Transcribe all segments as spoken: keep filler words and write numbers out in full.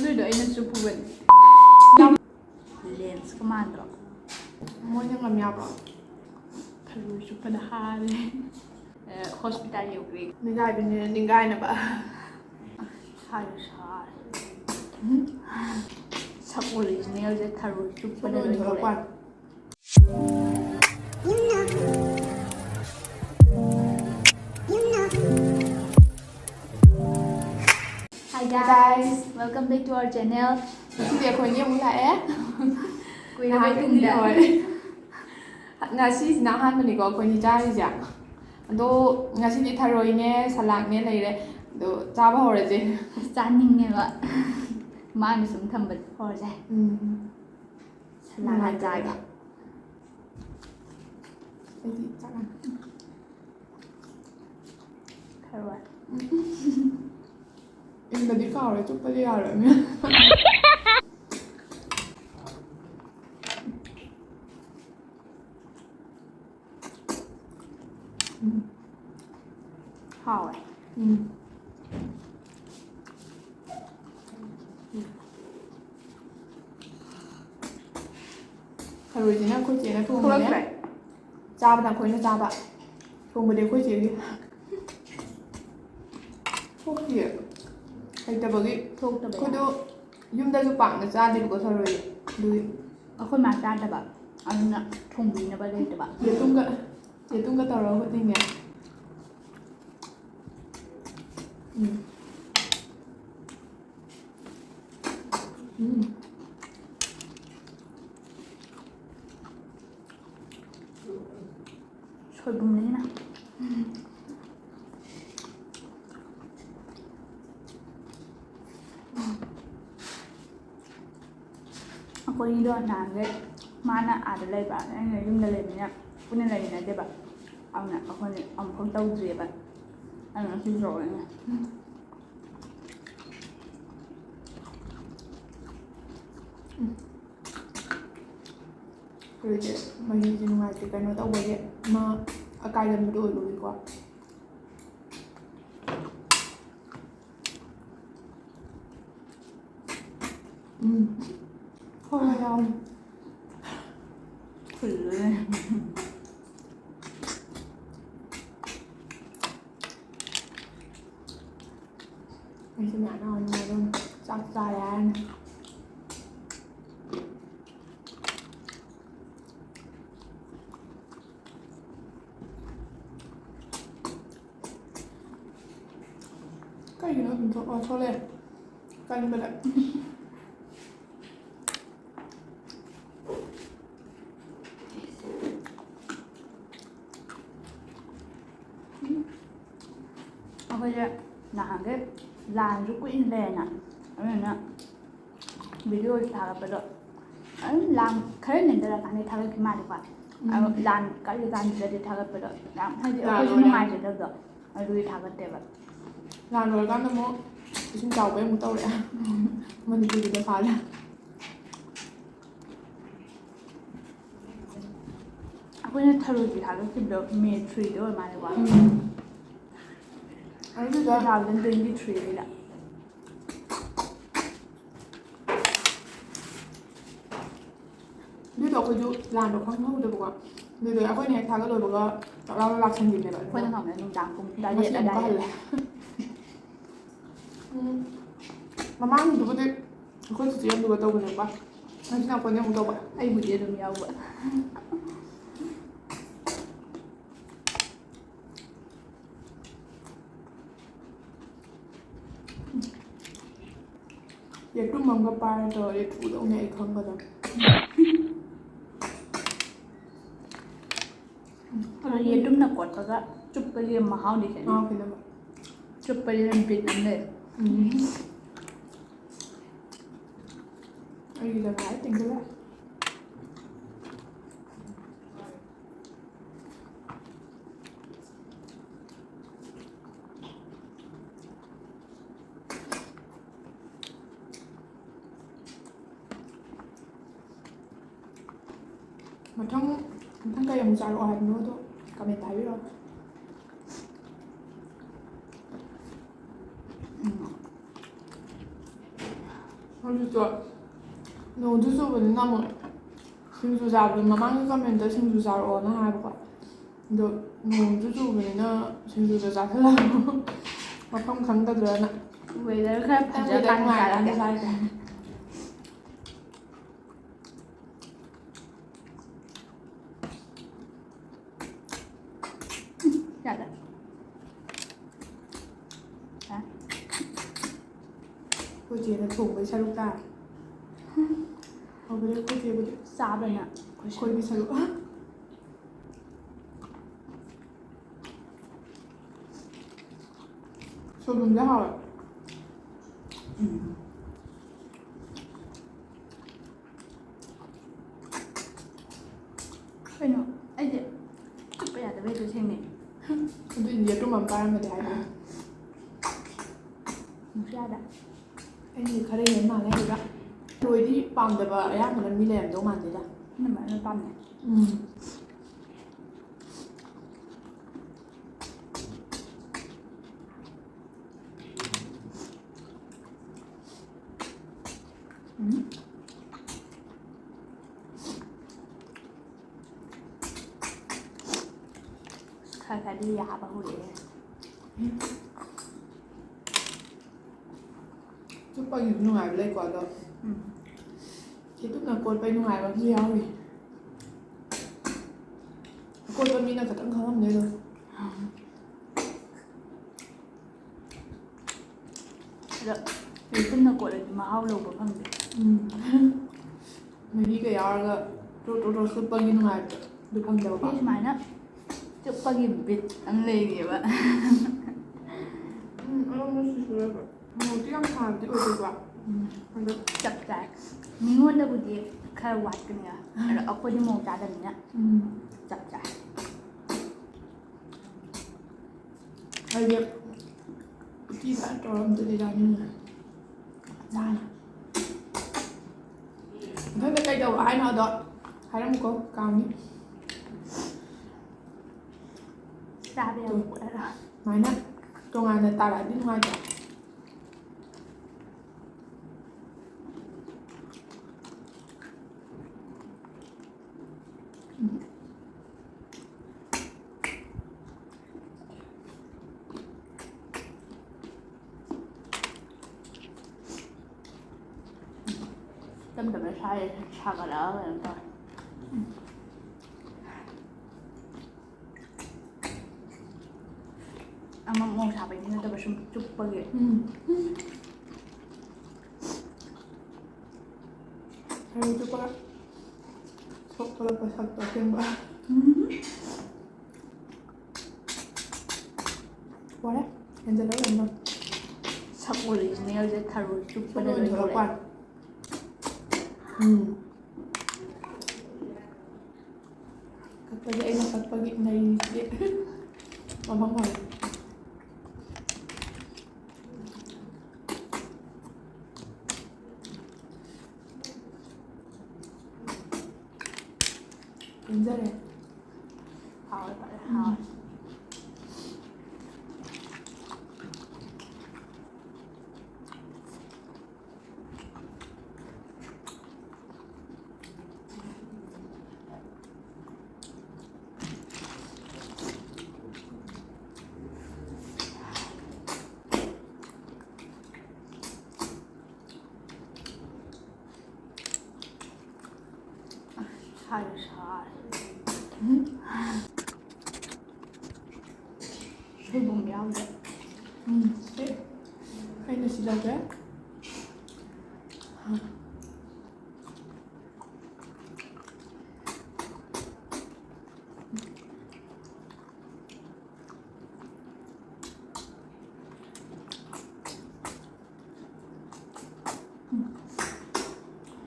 ꯑꯗꯨꯏꯗꯣ ꯑꯩꯅ ꯆꯨꯞꯄꯨꯕꯅꯤ꯫ ꯂꯦꯟꯁꯀ ꯃꯥꯟꯗ꯭ꯔꯣ? ꯃꯣꯏꯅ ꯉꯝ ꯌꯥꯕ꯭ꯔꯣ? ꯊꯔꯣꯏ ꯆꯨꯞꯄꯗ ꯍꯥꯔꯦ꯫ ꯍꯣꯁꯄꯤꯇꯥꯜ ꯌꯧꯈ꯭ꯔꯦ꯫ ꯅꯤꯡꯒꯥꯏꯕꯅꯤꯅ ꯅꯤꯡꯒꯥꯏꯅꯕ꯫ ꯁꯥꯔꯦ, ꯁꯥꯔꯦ꯫ ꯁꯛ ꯑꯣꯔꯤꯖꯤꯅꯦꯜꯁꯦ ꯊꯔꯣꯏ ꯆꯨꯞꯄꯗ ꯂꯣꯏ ꯊꯣꯛꯂꯛꯑꯦ꯫ Hi guys, welcome back to our channel. ꯉꯁꯤꯗꯤ ꯑꯩꯈꯣꯏꯅꯤ ꯑꯃꯨꯛ ꯂꯥꯛꯑꯦ꯫ ꯀꯨꯏꯔꯕ ꯅꯍꯥꯟꯒꯩꯗꯤ ꯇꯨꯡꯗ꯫ ꯍꯣꯏ꯫ ꯉꯁꯤꯁꯤꯅ ꯑꯍꯥꯟꯕꯅꯤꯀꯣ ꯑꯩꯈꯣꯏꯅꯤ ꯆꯥꯔꯤꯁꯦ꯫ ꯑꯗꯣ ꯉꯁꯤꯗꯤ ꯊꯔꯣꯏꯅꯦ, ꯁꯂꯥꯗꯅꯦ ꯂꯩꯔꯦ꯫ ꯑꯗꯣ ꯆꯥꯕ ꯍꯧꯔꯁꯦ꯫ ꯆꯥꯅꯤꯡꯉꯦꯕ꯫ ꯃꯥꯅ ꯁꯨꯝ ꯊꯝꯕꯗꯤ ꯍꯧꯔꯁꯦ꯫ ꯎꯝ꯫ ꯁꯂꯥꯗ ꯅꯨꯡꯉꯥꯏꯇꯦ꯫ ꯆꯥꯒꯦ꯫ ꯑꯩꯗꯤ ꯆꯥꯛ ꯌꯥꯝ ꯊꯔꯣꯏ꯫ ꯏꯟꯕꯗꯤ ꯀꯥꯎꯔꯦ, ꯆꯨꯞꯄꯗꯤ ꯌꯥꯔꯣꯏ꯫ ꯎꯝ꯫ ꯍꯥꯎꯋꯦ꯫ ꯎꯝ꯫ ꯊꯔꯣꯏꯁꯤꯅ ꯑꯩꯈꯣꯏ ꯆꯦꯅ ꯊꯣꯡꯕꯅꯦ꯫ ꯊꯣꯛꯂꯛꯇ꯭ꯔꯦ꯫ ꯆꯥꯕꯅ ꯑꯩꯈꯣꯏꯅ ꯆꯥꯕ꯫ ꯊꯣꯡꯕꯗꯤ ꯑꯩꯈꯣꯏ ꯆꯦꯒꯤ꯫ ꯊꯣꯛꯇꯤꯌꯦ꯫ ꯍꯩꯇꯕꯒꯤ꯫ ꯊꯣꯛꯇꯕ ꯑꯩꯈꯣꯏꯗꯣ ꯌꯥꯝ꯫ ꯌꯨꯝꯗꯁꯨ ꯄꯥꯛꯅ ꯆꯥꯗꯦꯕꯀꯣ ꯊꯔꯣꯏꯗꯤ꯫ ꯑꯗꯨꯒꯤ꯫ ꯑꯩꯈꯣꯏ ꯃꯥ ꯆꯥꯗꯕ꯫ ꯑꯗꯨꯅ ꯊꯣꯡꯕꯤꯅꯕ ꯂꯩꯇꯕ꯫ ꯌꯦꯇꯨꯝꯒ, ꯌꯦꯇꯨꯝꯒ ꯇꯧꯔꯒ ꯍꯨꯠꯅꯤꯡꯉꯦ꯫ ꯎꯝ꯫ ꯎꯝ꯫ ꯁꯣꯏꯕꯨꯝꯅꯤꯅ꯫ ꯑꯩꯈꯣꯏꯅꯤꯗꯣ ꯅꯍꯥꯟꯈꯩ ꯃꯥꯅ ꯑꯥꯗ ꯂꯩꯕ, ꯑꯩꯅ ꯌꯨꯝꯗ ꯂꯩꯕꯅꯤꯅ ꯄꯨꯟꯅ ꯂꯩꯃꯤꯟꯅꯗꯦꯕ꯫ ꯑꯗꯨꯅ ꯑꯩꯈꯣꯏꯅꯤ ꯑꯃꯨꯛꯐꯥꯎ ꯇꯧꯗ꯭ꯔꯤꯑꯕ꯫ ꯑꯗꯨꯅ ꯉꯁꯤ ꯇꯧꯔꯅꯤ꯫ ꯎꯝ꯫ ꯍꯧꯖꯤꯛꯁꯦ ꯃꯍꯤꯁꯦ ꯅꯨꯡꯉꯥꯏꯇꯦ, ꯀꯩꯅꯣ ꯇꯧꯕꯒꯤ, ꯑꯃ ꯑꯀꯥꯏꯒꯟꯕꯗꯣ ꯑꯣꯏꯕꯒꯤꯀꯣ꯫ ꯎꯝ꯫ ꯍꯣꯏ, ꯍꯣꯏ, ꯌꯥꯎꯋꯦ꯫ ꯐꯨꯜꯂꯦ꯫ ꯑꯩꯁꯨ ꯃꯌꯥꯝ ꯌꯥꯎꯔꯅꯤ ꯑꯗꯨꯝ ꯆꯥꯛ ꯆꯥꯔꯦ ꯍꯥꯏꯔꯅꯤ꯫ ꯀꯩꯒꯤꯅꯣ ꯑꯗꯨꯝ ꯊꯣꯛ-, ꯑꯣ, ꯊꯣꯛꯂꯛꯑꯦ꯫ ꯀꯟꯕꯗ꯫ ꯑꯩꯈꯣꯏꯁꯦ ꯅꯍꯥꯟꯈꯩ ꯂꯥꯟꯁꯨ ꯀꯨꯏꯅ ꯂꯩꯔꯦꯅ, ꯑꯗꯨꯗꯨꯅ ꯚꯤꯗꯤꯑꯣꯁꯨ ꯊꯥꯒꯠꯄꯗꯣ ꯑꯗꯨꯝ ꯂꯥꯟ ꯈꯔ ꯅꯦꯟꯊꯔꯀꯥꯟꯗ ꯊꯥꯒꯠꯈꯤ ꯃꯥꯜꯂꯦꯀꯣ꯫ ꯎꯝ꯫ ꯑꯗꯣ ꯂꯥꯟ ꯀꯜꯂꯤꯀꯥꯟꯗꯨꯗꯗꯤ ꯊꯥꯒꯠꯄꯗꯣ ꯌꯥꯝ, ꯍꯥꯏꯗꯤ, ꯂꯥꯟ ꯑꯩꯈꯣꯏꯁꯨ ꯂꯣꯏꯔꯦ꯫ ꯅꯨꯡꯉꯥꯏꯖꯗꯕꯗꯣ ꯑꯗꯨꯒꯤ ꯊꯥꯒꯠꯇꯦꯕ꯫ ꯂꯥꯟ ꯂꯣꯏꯔꯀꯥꯟꯗ ꯑꯃꯨꯛ ꯏꯁꯤꯡ ꯆꯥꯎꯕꯩ ꯑꯃꯨꯛ ꯇꯧꯔꯛꯑꯦ꯫ ꯃꯅꯤꯄꯨꯔꯒꯤꯗ ꯐꯥꯜꯂꯦ꯫ ꯑꯩꯈꯣꯏꯅ ꯊꯔꯣꯏꯒꯤ ꯊꯥꯒꯠꯈꯤꯕꯗꯣ ꯃꯦ ꯊ꯭ꯔꯤꯗ ꯑꯣꯏ ꯃꯥꯜꯂꯦꯀꯣ꯫ ꯎꯝ꯫ ꯑꯗꯨꯗ two thousand twenty three ꯗ꯫ ꯑꯗꯨꯗꯣ ꯑꯩꯈꯣꯏꯁꯨ ꯂꯥꯟꯗꯣ ꯈꯪꯍꯧꯗꯕꯀꯣ꯫ ꯑꯗꯨꯗꯣ ꯑꯩꯈꯣꯏꯅ ꯍꯦꯛ ꯊꯥꯒꯠꯂꯨꯕꯒ ꯇꯛ ꯂꯥꯎꯅ ꯂꯥꯛꯁꯟꯈꯤꯕꯅꯦꯕ꯫ ꯑꯩꯈꯣꯏꯅ ꯈꯪꯕꯗ ꯅꯨꯡꯗꯥꯡ ꯄꯨꯡ ꯇꯔꯦꯠ ꯉꯁꯤ ꯑꯃꯨꯛꯀ ꯑꯗꯥꯏꯗ꯫ ꯍꯜꯂꯦ꯫ ꯎꯝ꯫ ꯃꯃꯥꯡꯒꯤꯗꯨꯕꯨꯗꯤ ꯑꯩꯈꯣꯏ ꯆꯤꯆꯦ ꯑꯃꯗꯨꯒ ꯇꯧꯕꯅꯦꯕ꯫ ꯉꯁꯤꯅ ꯑꯩꯈꯣꯏꯅꯤ ꯑꯃꯨꯛ ꯇꯧꯕ꯫ ꯑꯩꯕꯨꯗꯤ ꯑꯗꯨꯝ ꯌꯥꯎꯕ꯫ ꯌꯦꯇꯨꯝ ꯑꯃꯒ ꯄꯥꯏꯔ ꯇꯧꯔꯗꯤ ꯊꯨꯗꯧꯅꯦ ꯑꯩ ꯈꯪꯕꯗ꯫ ꯑꯗꯣ ꯌꯦꯇꯨꯝꯅ ꯀꯣꯠꯄꯒ ꯆꯨꯞꯄꯒꯤ ꯃꯍꯥꯎꯗꯤ ꯈꯦꯠꯅꯩ꯫ ꯃꯍꯥꯎ ꯈꯦꯠꯅꯕ꯫ ꯆꯨꯞꯄꯗꯤ ꯑꯗꯨꯝ ꯕꯤꯠ ꯑꯃ ꯂꯩ꯫ ꯎꯝ꯫ ꯑꯩꯒꯤ ꯖꯒꯥ ꯂꯣꯏ ꯇꯦꯡꯁꯤꯜꯂꯦ꯫ ꯃꯊꯪ, ꯃꯊꯪ ꯀꯩ ꯑꯃꯨꯛ ꯆꯥꯔꯛꯑꯣ ꯍꯥꯏꯕꯅꯣꯗꯣ comment ꯍꯥꯏꯕꯤꯔꯛꯑꯣ꯫ ꯎꯝ꯫ ꯍꯧꯖꯤꯛꯇꯣ ꯅꯣꯡꯁꯨ ꯆꯨꯕꯅꯤꯅ ꯑꯃꯨꯛ ꯁꯤꯡꯖꯨ ꯆꯥꯕꯗꯣ, ꯃꯃꯥꯡꯒꯤ ꯀꯃꯦꯟꯇ ꯁꯤꯡꯖꯨ ꯆꯥꯔꯛꯑꯣꯅ ꯍꯥꯏꯕꯀꯣ, ꯑꯗꯣ ꯅꯣꯡꯁꯨ ꯆꯨꯕꯅꯤꯅ ꯁꯤꯡꯖꯨꯗꯣ ꯆꯥꯁꯤꯜꯂꯛꯑꯒ ꯃꯐꯝ ꯈꯪꯗꯗ꯭ꯔꯅ꯫ ꯋꯦꯗꯔ ꯈꯔ ꯈꯤꯇꯪ ꯐꯖꯔꯀꯥꯟꯗ ꯅꯨꯡꯉꯥꯏꯔꯀꯥꯟꯗ ꯆꯥꯔꯒꯦ꯫ ꯆꯥꯔꯒꯦ꯫ ꯌꯥꯗ꯭ꯔꯥ? ꯍꯥ? ꯑꯩꯈꯣꯏ ꯆꯦꯅ ꯊꯣꯡꯕꯩ ꯁꯔꯨꯛ ꯇꯥꯔꯦ꯫ ꯍꯧꯕꯗꯩ ꯑꯩꯈꯣꯏ ꯆꯦꯕꯨꯗꯤ ꯆꯥꯕꯅ ꯑꯩꯈꯣꯏꯒꯤ ꯁꯔꯨꯛ꯫ ꯁꯣꯏꯕꯨꯝꯁꯦ ꯍꯥꯎꯋꯦ꯫ ꯎꯝ꯫ ꯀꯩꯅꯣ, ꯑꯩꯗꯤ ꯆꯨꯞꯄ ꯌꯥꯗꯕ ꯍꯦꯛꯇ ꯊꯦꯡꯅꯩ꯫ ꯑꯗꯨ ꯏꯟꯗꯤꯌꯥ ꯇꯨꯝꯕ ꯑꯃ ꯄꯥꯏꯔꯝꯃꯗꯤ ꯍꯥꯏꯕꯅꯤ꯫ ꯑꯃꯨꯛꯁꯨ ꯌꯥꯗ꯫ ꯑꯩꯗꯤ ꯈꯔ ꯍꯦꯟꯅ ꯃꯥꯟꯅꯩ ꯑꯗꯨꯒ꯫ ꯊꯔꯣꯏꯗꯤ ꯄꯥꯝꯗꯕ ꯑꯌꯥꯝꯕꯅ ꯃꯤ ꯂꯩꯔꯝꯗꯧ ꯃꯥꯟꯗꯦꯗ꯫ ꯑꯅꯝꯕꯅ ꯂꯣꯏ ꯄꯥꯝꯅꯩ꯫ ꯎꯝ꯫ ꯎꯝ꯫ ꯈꯔ ꯈꯔꯗꯤ ꯌꯥꯕ ꯍꯧꯔꯛꯑꯦ꯫ ꯆꯨꯞꯄꯒꯤꯁꯨ ꯅꯨꯡꯉꯥꯏꯕ ꯂꯩꯀꯣ, ꯑꯗꯣ ꯎꯝ꯫ ꯆꯩꯇꯨꯞꯅ ꯀꯣꯠꯄꯩ ꯅꯨꯡꯉꯥꯏꯕ ꯑꯃꯁꯨ ꯌꯥꯎꯔꯤ꯫ ꯑꯀꯣꯠꯄ ꯃꯤꯅ ꯈꯇꯪ ꯈꯪꯉꯝꯅꯤ ꯑꯗꯣ꯫ ꯑꯗꯣ ꯆꯩꯇꯨꯞꯅ ꯀꯣꯠꯂꯗꯤ ꯃꯍꯥꯎ ꯂꯧꯕ ꯐꯪꯗꯦ꯫ ꯎꯝ꯫ ꯃꯍꯤꯒ ꯌꯥꯎꯔꯒ ꯇ꯭ꯔꯣ ꯇ꯭ꯔꯣ ꯇ꯭ꯔꯣ ꯆꯨꯞꯄꯒꯤ ꯅꯨꯡꯉꯥꯏꯕꯗꯣ ꯑꯗꯨ ꯐꯪꯗꯕꯀꯣ꯫ ꯑꯩ ꯁꯨꯃꯥꯏꯅ ꯆꯨꯞꯄꯒꯤ ꯕꯤꯠ ꯑꯃ ꯂꯩꯔꯤꯑꯕ꯫ ꯎꯝ, ꯑꯗꯣ ꯃꯣꯔꯣꯛꯁꯨ ꯁꯨꯔꯒ꯫ ꯃꯣꯔꯣꯛꯇꯤ ꯌꯥꯝ ꯁꯥꯕꯗꯤ ꯑꯣꯏꯗꯦꯀꯣ꯫ ꯎꯝ꯫ ꯑꯗꯣ ꯆꯞ ꯆꯥꯏ꯫ ꯃꯤꯉꯣꯟꯗꯕꯨꯗꯤ ꯈꯔ ꯋꯥꯠꯀꯅꯤ, ꯑꯗꯣ ꯑꯩꯈꯣꯏꯗꯤ ꯃꯣꯔꯣꯛ ꯆꯥꯗꯕꯅꯤꯅ ꯎꯝ꯫ ꯆꯞ ꯆꯥꯏ꯫ ꯑꯩꯗꯤ ꯎꯇꯤ ꯐꯖꯅ ꯇꯧꯔ ꯑꯝꯇꯗꯤ ꯆꯥꯅꯤꯡꯉꯦ꯫ ꯆꯥꯅꯤ꯫ ꯃꯊꯪꯗ ꯀꯩꯗꯧꯔꯣ ꯍꯥꯏꯅꯣ ꯑꯗꯣ ꯍꯥꯏꯔꯝꯃꯨꯀꯣ, ꯀꯥꯎꯅꯤ꯫ ꯆꯥꯕ ꯌꯥꯕ ꯄꯣꯠ ꯍꯥꯏꯔꯣ? ꯁꯨꯃꯥꯏꯅ ꯇꯣꯉꯥꯟꯅ ꯇꯥꯔꯛꯑꯗꯤ ꯅꯨꯡꯉꯥꯏꯇ꯭ꯔꯣ? ꯇꯞ ꯇꯞꯅ ꯁꯥꯏ, ꯁꯥꯒꯠꯂꯛꯑꯒ ꯀꯩꯅꯣ ꯇꯧꯔꯦ꯫ ꯑꯃ ꯃꯣꯔꯣꯛ ꯁꯥꯕꯩꯗꯤ ꯅꯠꯇꯕ, ꯁꯨꯝ ꯆꯨꯞꯄꯒꯤ꯫ ꯎꯝ꯫ ꯊꯔꯣꯏ ꯆꯨꯞꯄꯒ ꯁꯣꯛ ꯊꯣꯛꯂꯛꯄ ꯁꯛꯇꯣ ꯑꯁꯦꯡꯕ꯫ ꯎꯝ꯫ ꯋꯥꯔꯦ꯫ ꯍꯦꯟꯖꯜꯂꯦ ꯀꯩꯅꯣ꯫ ꯁꯛ ꯑꯣꯔꯤꯖꯤꯅꯦꯜꯁꯦ ꯊꯔꯣꯏ ꯆꯨꯞꯄꯗ ꯁꯛ ꯂꯣꯏ ꯑꯣꯏꯅ ꯊꯣꯛꯂꯛꯄ ꯊꯣꯛꯂꯛꯑꯦ꯫ ꯎꯝ꯫ ꯀꯛꯄꯁꯦ ꯑꯩꯅ ꯀꯛꯄꯒꯤ ꯅꯩꯔꯤꯁꯤꯗꯤ꯫ ꯃꯃꯥꯡ ꯑꯣꯏ꯫ ꯄꯦꯟꯖꯔꯦ꯫ ꯍꯥꯎꯋꯦ ꯐꯖꯅ ꯍꯥꯎꯋꯦ꯫ ꯁꯥꯏ ꯁꯥꯏ꯫ ꯁꯣꯏꯕꯨꯝ ꯌꯥꯎꯗꯦ꯫ ꯎꯝ, ꯁꯤ ꯑꯩꯅ ꯁꯤ ꯂꯧꯒꯦ꯫ ꯎꯝ꯫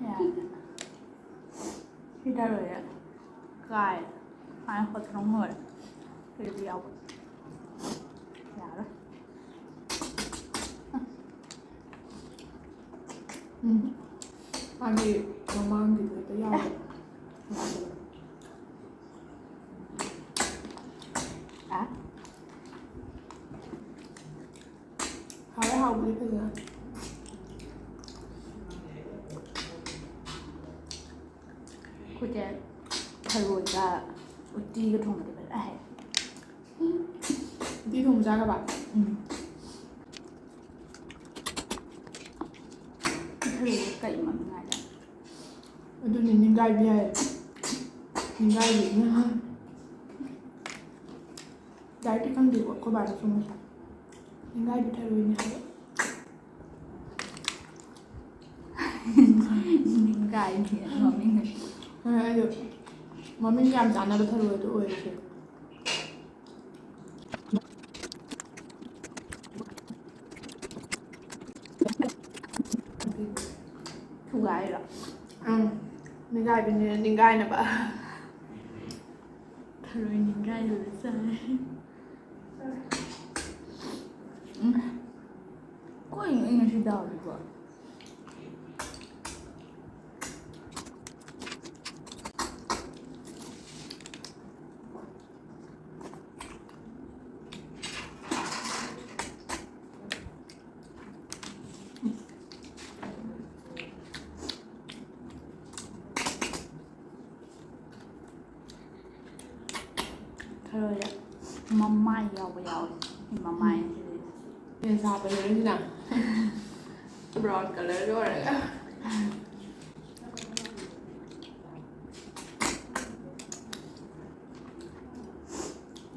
ꯌꯥꯔꯦ꯫ ꯁꯤꯗ ꯂꯣꯏꯔꯦ꯫ ꯀꯥꯏ꯫ ꯍꯥꯏ ꯈꯣꯠꯇꯅ ꯂꯣꯏꯔꯦ꯫ ꯁꯤꯗꯤ ꯌꯥꯎꯕ꯫ ꯌꯥꯔꯣꯏ꯫ ꯎꯝ꯫ ꯃꯥꯒꯤ ꯃꯃꯥꯡꯒꯤꯗꯨꯗ ꯌꯥꯎꯕ꯫ ꯑ? ꯍꯥꯎꯋꯦ, ꯍꯥꯎꯕꯗꯤ ꯐꯖꯅ꯫ ꯑꯩꯈꯣꯏꯁꯦ ꯊꯔꯣꯏꯒ ꯎꯇꯤꯒ ꯊꯣꯡꯕꯗꯤ ꯐꯖꯅ ꯍꯩ꯫ ꯎꯇꯤ ꯊꯣꯡꯕ ꯆꯥꯈ꯭ꯔꯕ? ꯎꯝ꯫ ꯊꯔꯣꯏꯒ ꯀꯛꯏ ꯃꯃꯤꯡ ꯍꯥꯏꯗ꯫ ꯑꯗꯨꯅꯤ ꯅꯤꯡꯒꯥꯏꯕꯤ ꯍꯥꯏ꯫ ꯅꯤꯡꯒꯥꯏꯕꯤ꯫ ꯗꯥꯏꯔꯦꯛꯇꯤ ꯈꯪꯗꯦꯀꯣ, ꯑꯩꯈꯣꯏ ꯕꯥꯅ ꯁꯨꯝ ꯅꯤꯡꯒꯥꯏꯕꯤ ꯊꯔꯣꯏꯅꯦ ꯍꯥꯏꯕ꯫ ꯅꯤꯡꯒꯥꯏꯕꯤ ꯃꯃꯤꯡ꯫ ꯍꯣꯏ, ꯑꯩꯗꯣ ꯃꯃꯤꯡ ꯌꯥꯝ ꯆꯥꯟꯅꯕ ꯊꯔꯣꯏꯗꯣ ꯑꯣꯏꯔꯁꯦ꯫ ꯊꯨꯒꯥꯏꯔꯣ? ꯑꯪ, ꯅꯤꯡꯒꯥꯏꯕꯤꯅꯦ, ꯅꯤꯡꯒꯥꯏꯅꯕ꯫ ꯊꯔꯣꯏ ꯅꯤꯡꯒꯥꯏꯗꯨꯗ ꯆꯥꯏ꯫ ꯎꯝ꯫ ꯀꯩꯅꯣ ꯑꯩ ꯉꯁꯤ ꯗꯥꯜꯁꯤꯕꯣ? ꯊꯔꯣꯏꯗ ꯃꯃꯥꯏ ꯌꯥꯎꯕ ꯌꯥꯎꯋꯦ꯫ ꯃꯃꯥꯏ꯫ ꯌꯦꯟ ꯁꯥꯕ ꯂꯣꯏꯔꯦꯗꯅ꯫ Brown colour ꯑꯣꯏꯔꯒ꯫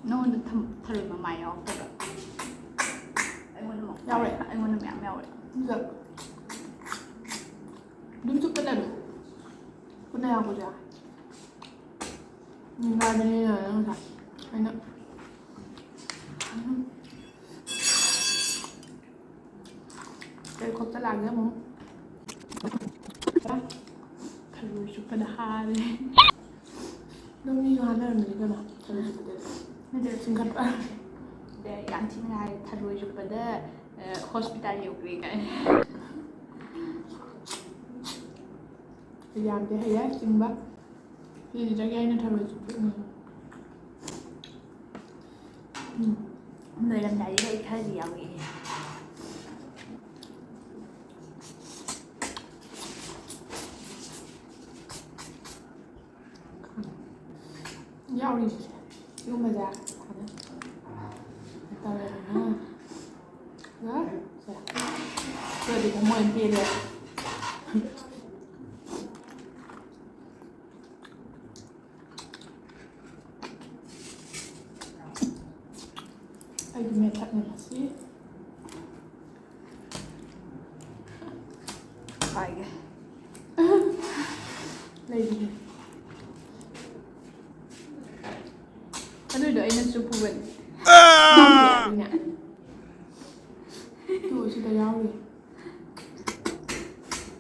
ꯅꯉꯣꯟꯗ ꯊꯝ-, ꯊꯔꯣꯏ ꯃꯃꯥꯏ ꯌꯥꯎꯔꯛꯇꯕ꯭ꯔꯥ? ꯑꯩꯉꯣꯟꯗ ꯃ-, ꯌꯥꯎꯔꯦ꯫ ꯑꯩꯉꯣꯟꯗ ꯃꯌꯥꯝ ꯌꯥꯎꯔꯦ꯫ ꯑꯗꯨꯒ ꯑꯗꯨꯝ ꯆꯨꯞꯄ ꯂꯩꯔꯣ꯫ ꯈꯨꯠꯅ ꯌꯥꯎꯕꯁꯨ ꯌꯥꯎꯋꯦ꯫ ꯅꯤꯡꯒꯥꯏꯕꯅꯤꯅ ꯉꯁꯥꯏ ꯑꯩꯅ꯫ ꯀꯩ ꯈꯣꯛꯇ ꯂꯥꯛꯒꯦ ꯑꯃꯨꯛ꯫ ꯊꯔꯣꯏ ꯆꯨꯞꯄꯗ ꯍꯥꯔꯦ꯫ ꯑꯗꯨꯝ ꯃꯤꯁꯨ ꯍꯥꯟꯅꯔꯝꯃꯤꯅꯤ ꯀꯩꯅꯣ, ꯊꯔꯣꯏ ꯆꯨꯞꯄꯗꯗꯤ꯫ ꯅꯠꯇꯦ꯫ ꯆꯤꯡꯈꯠꯄ꯫ ꯑꯗ ꯌꯥꯝ ꯊꯤꯅ ꯍꯥꯏ, ꯊꯔꯣꯏ ꯆꯨꯞꯄꯗ, ꯑ, hospital ꯌꯧꯈ꯭ꯔꯦ ꯀꯥꯏꯅ꯫ ꯌꯥꯝꯗꯤ ꯍꯩꯔꯦ ꯆꯤꯡꯕ꯫ ꯁꯤꯁꯤꯗꯒꯤ ꯑꯩꯅ ꯊꯔꯣꯏ ꯆꯨꯞꯄ ꯎꯝ꯫ ꯎꯝ꯫ ꯂꯣꯏꯔꯝꯗꯥꯏꯁꯤꯗ ꯑꯩ ꯈꯔꯗꯤ ꯌꯥꯎꯔꯛꯑꯦ꯫ ꯌꯥꯎꯔꯤꯁꯦ꯫ ꯁꯤꯒꯨꯝꯕꯁꯦ ꯁꯨꯃꯥꯏꯅ ꯇꯧꯔꯦꯗꯅ꯫ ꯑꯗꯨꯒ ꯁꯦ꯫ ꯁꯤꯗꯤ ꯊꯃꯣꯏ ꯄꯦꯜꯂꯦ꯫ ꯂꯩꯕꯅꯦ꯫ ꯑꯗꯨꯏꯗꯣ ꯑꯩꯅꯁꯨ ꯄꯨꯕꯅꯦ꯫ ꯇꯨ ꯁꯤꯗ ꯌꯥꯎꯔꯤ꯫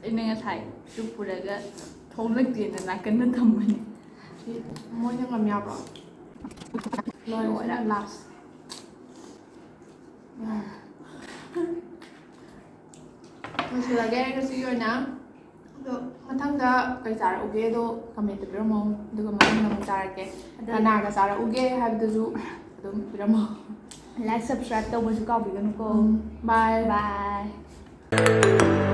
ꯑꯩꯅ ꯉꯁꯥꯏ ꯆꯨꯞꯄꯨꯔꯒ ꯊꯣꯛꯂꯛꯇꯦꯅ ꯅꯥꯀꯟꯗ ꯊꯝꯕꯅꯦ꯫ ꯁꯤ ꯃꯣꯏꯅ ꯉꯝ ꯌꯥꯕ꯭ꯔꯣ? ꯂꯣꯏꯔꯦ, ꯁꯤꯅ ꯂꯥꯁ꯫ ꯂꯣꯏꯁꯤꯜꯂꯒꯦ ꯉꯁꯤꯒꯤ ꯑꯣꯏꯅ꯫ ꯑꯗꯣ ꯃꯊꯪꯗ ꯀꯩ ꯆꯥꯔꯛꯎꯒꯦꯗꯣ ꯀꯃꯦꯟꯇ ꯄꯤꯔꯝꯃꯣ, ꯑꯗꯨꯒ ꯃꯊꯪꯗ ꯑꯃꯨꯛ ꯆꯥꯔꯛꯀꯦ꯫ ꯑꯗꯣ ꯀꯅꯥꯒ ꯆꯥꯔꯛꯎꯒꯦ ꯍꯥꯏꯕꯗꯨꯁꯨ ꯑꯗꯨꯝ ꯄꯤꯔꯝꯃꯣ꯫ Like, subscribe ꯇꯧꯕꯁꯨ ꯀꯥꯎꯕꯤꯒꯅꯨꯀꯣ꯫ ꯎꯝ, bye꯫ Bye꯫